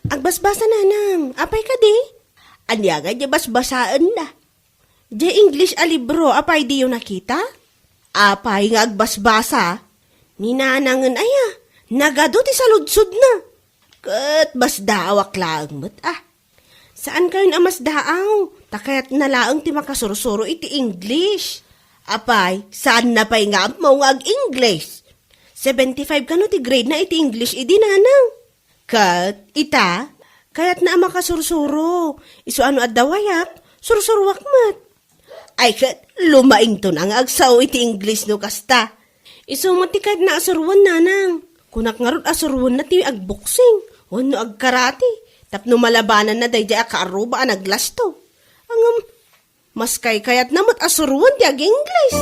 Agbasbasa, nanang. Apay kadi? Ania ngay ti basbasaenna? Diay English a libro, apay diyo nakita? Apay nga agbasbasa? Ni nanangen aya, nagadu ti saludsodna. Ket masdaawak laeng met, a. Saankayon a masdaaw, ta kayatna laeng ti makasursuro iti English. Apay, saanna pay nga ammo nga ag-English? Seventy-five kano ti grade na iti English idi, nanang? Ket ita, kayatna a makasursuro. Isu a no adda wayak, sursuroak met. Ay ket, lumaington a nga agsao iti English no kasta. Isu met ti kayatna a suroen, nanang. Kunak ngarud a suroenna ti agboksing wenno agkarate tapno malabananna daydiay a kaarruba a naglasto. Ngem, maskaykayatna met a suroen ti ag-English.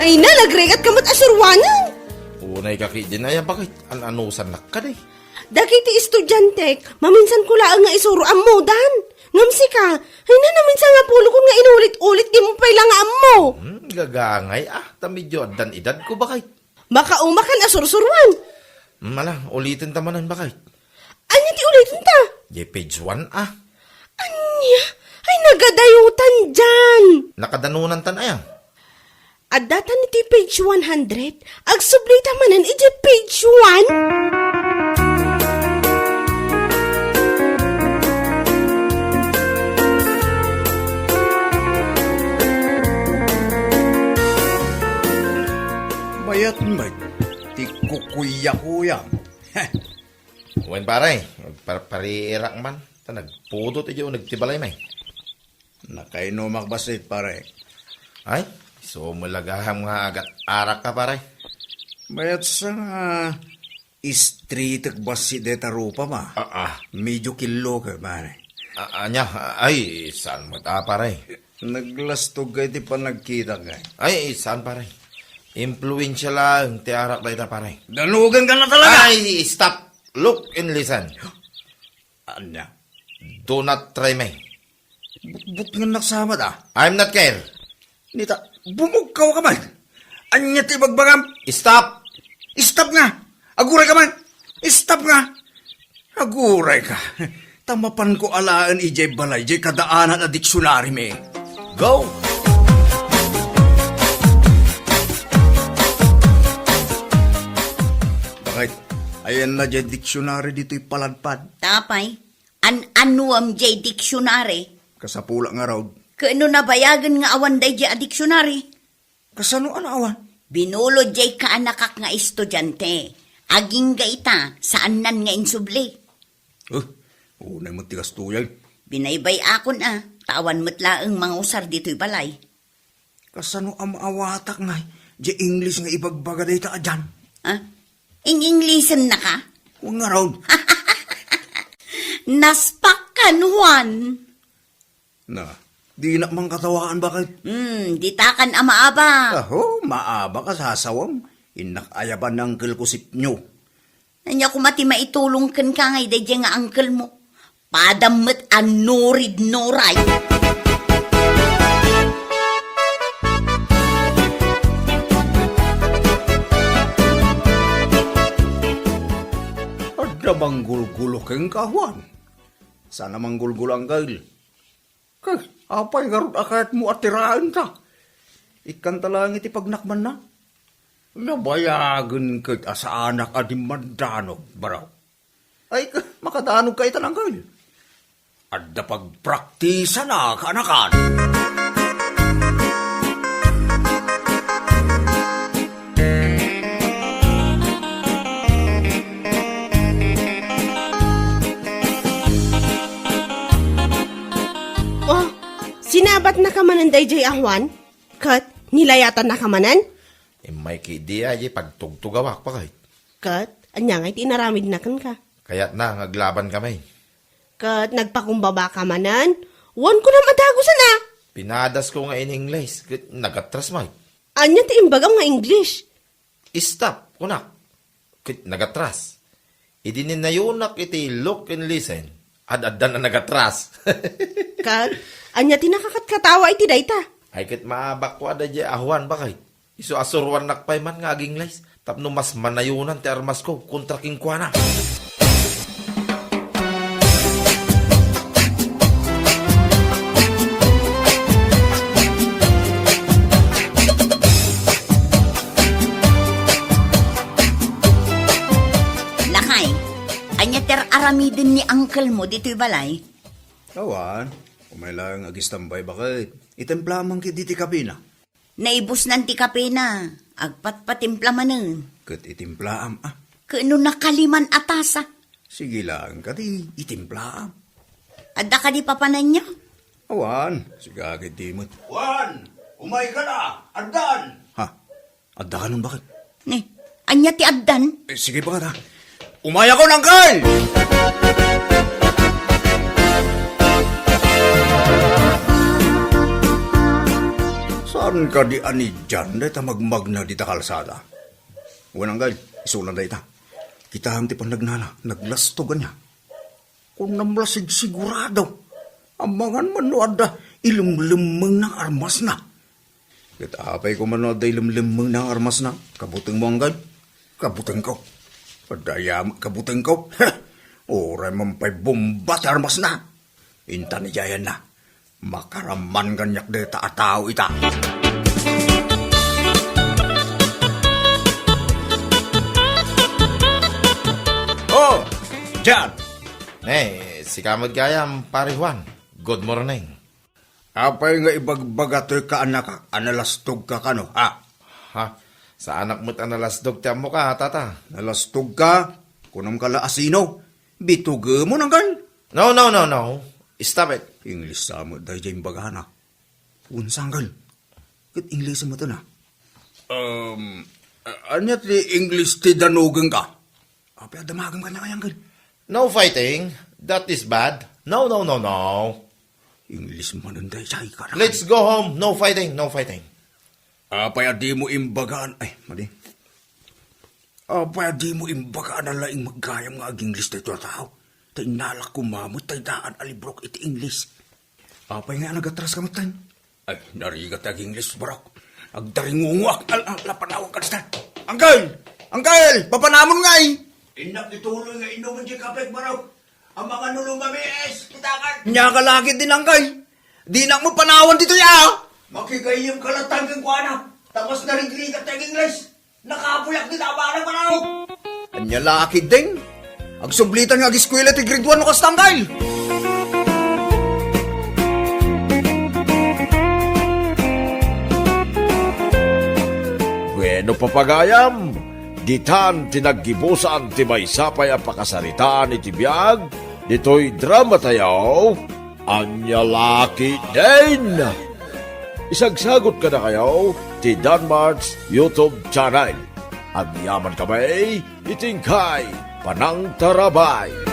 Ay na, nagrigat ka met a suruanen. Unay ka ketdin aya, bakit? An-anusannak kadi? Dagiti estudiantek, maminsan ko laeng nga isuro ammodan. Ngem sika, ay na, naminsan nga pulokon nga inulit-ulit, dimo pay la nga ammo. Hmm, gagangay, a, ta medio addan edadko, bakit? Makaumakan a sursuruan. Hmm, ala, uliten ta manen, bakit? Ania ti uliten ta? Di page one, a. Ania? Ay, nagadayotan diay. Nakadanunan tan aya? Adda tan iti page one hundred, agsublita manen iti page one. Mayat met ti kukuyakuya. Wen, pare, par-, pariirak man, ta nagpudot idiay uneg ti balay, may. Nakainumak bassit, pare. Ay, sumulagaham nga agat-arak ka, pare. Mayat sa nga istritek bassit deta rupa, ma. Ah, ah. Medyo killoka, pare. Ah, ania? Ay, saan met a, pare? Naglastog ka iti panagkitak, ay. Ay, saan, pare? Impluensya laeng ti arak dayta, pare. Danugen ka na talaga! Ay, stop! Look and listen. Ania? Do not try me. Butbutngennak sa met, a. I'm not care. Nita, bumugkaw ka man. Ania ti ibagbagam? Stop! Stop nga! Aguray ka man! Stop nga! Aguray ka. Ta mapanko alaen idiay balay, diay kadaanan a diksionari mi. Go! Bakit? Ayanna diay diksionari ditoy paladpad. Tapay, an-anuam diay diksionari? Kasapulak ngarud. Ket no nabayagen nga awan daydiay a diksionari? Kasano a naawan? Binulod diay kaanakak nga estudiante. Agingga ita, saannan nga insubli. Eh, unay met ti kastoy. Binaybay-akon a, ta awan met laeng mangusar ditoy balay. Kasano a maawatak ngay diay English nga ibagbaga dayta a Jan? Ah? Ing-Englishennaka? Wen ngarud. Naspak kan Juan. Na, dinak man katawaan, bakit? Hmm, ditakan a maaba. Aho, maaba ka, sasawam. Innak ayaban ni uncle ko sipnyo. Ania koma ti maitulong kenka ngay daydiay nga uncle mo? Padam met a nurid-nuray. Adda manggulgulo kenka, Juan? Saan a manggulgulo, Angkel. Kay, apay ngarud a kayatmo a tiraenta? Ikkanta laeng iti pagnakmanna. Nabayagen ket a saanak a dimmandanog, baro. Ay, ka-, makadanog ka itan, Angkel. Adda pagpraktisana, kaanakan. Oh, sinabatnaka manen daydiay a Juan? Ket nilayatannaka manen? Immay ki idi a, di pagtugtugawak, bakit? Ket ania ngay ti inaramidna kenka? Kayatna nga aglabankami. Ket nagpakumbabaka manen? Wen, kunam a dagusen a. Pinadasko nga in English, ket nagatras met. Ania ti imbagam nga English? Stop, kunak. Ket nagatras. Idi ninnayonak iti look and listen, ad-addan a nagatras. Ket ania ti nakakatkatawa iti dayta? Ay, ket maabakko a daydiay a Juan, bakit? Isu a suruannak pay man nga ag-Ingles tapno mas manayonan ti armasko kontra kenkuana. Lakay, ania ti ar-aramiden ni uncle mo ditoy balay? Awan, umay laeng agistambay, baket. Itimplaam man ketdi ti kabina. Naibusnan ti kapena, agpatpatimpla manen. Ket itimplaam, a. Ket no nakaliman a tasa? Sige laeng kadi, itimplaam. Adda kadi papananyo? Awan, siga ketdi met. Juan, umayka la, addan. Ha? Adda kanon, baket? Ni, ania ti addan? Eh, sige, baket, ha. Umayakon, Angkel! Saan kadi a ni John dayta magmagna dita kalsada? Wen, Angkel, isuna dayta. Kitaem ti pannagnana, naglastog ania. Kunam la sigsigurado. Amangan man no adda ilemlemmengna nga armasna. Ket apay koma no adda ilemlemmengna nga armasna? Kabutengmo, Angkel? Kabutengko. Adda aya met kabutengko. Uray man pay bomba ti armasna. Intan idiayanna. Makaraman kaniak dayta a tao ita. Oh, John! Eh, sika met gayam, Pare Juan. Good morning. Apay nga ibagbaga toy kaanakak a nalastogka kano, ha? Ha? Saanak met a nalastog ti ammoka, tata. Nalastogka? Kunamka la a sino? Bitugemon, Angkel? No, no, no, no. Stop it. English sa met daydiay imbagana. Wen, Angkel. Ket English met na. Um, a-, ania ti English ti danogengka? Apay a damagem kaniak, Angkel? No fighting. That is bad. No, no, no, no. English manen daydiay, kanak. Let's go home. No fighting, no fighting. Apay a dimo imbagaan? Ay, madi. Apay a dimo imbagaan a laing met gayam nga ag-English daytoy a tao? Ta innalak koma met tay daan a librok iti English. Apay ngay a nagatraska metten? Ay, narigat ti ag-English, barok. Agdaringungoak. Al-, al-, la, panawag ka, dista. Angkel! Angkel! Papanamon ngay! Innak ituloy nga inumen ti kapek, barok. Amangan no lumamiis, ti dakan. Nia ka la ketdin, Angkel. Dinak met panawan ditoy, a. Makigayyem ka latta kenkuana. Ta mas narigrigat ti ag-English. Nakabuyak dita a bana, banaw! Ania la ketdin? Agsublitan nga ageskuela ti grade one no kasta, Angkel! Bueno, papagayam, ditan ti naggibusan ti maysa pay a pakasaritaan iti biag ditoy dramatayo. Ania la ketdin? Isagsagot kadakayo ti Danmart's YouTube channel. Agyamankami iti inkay panangtarabay.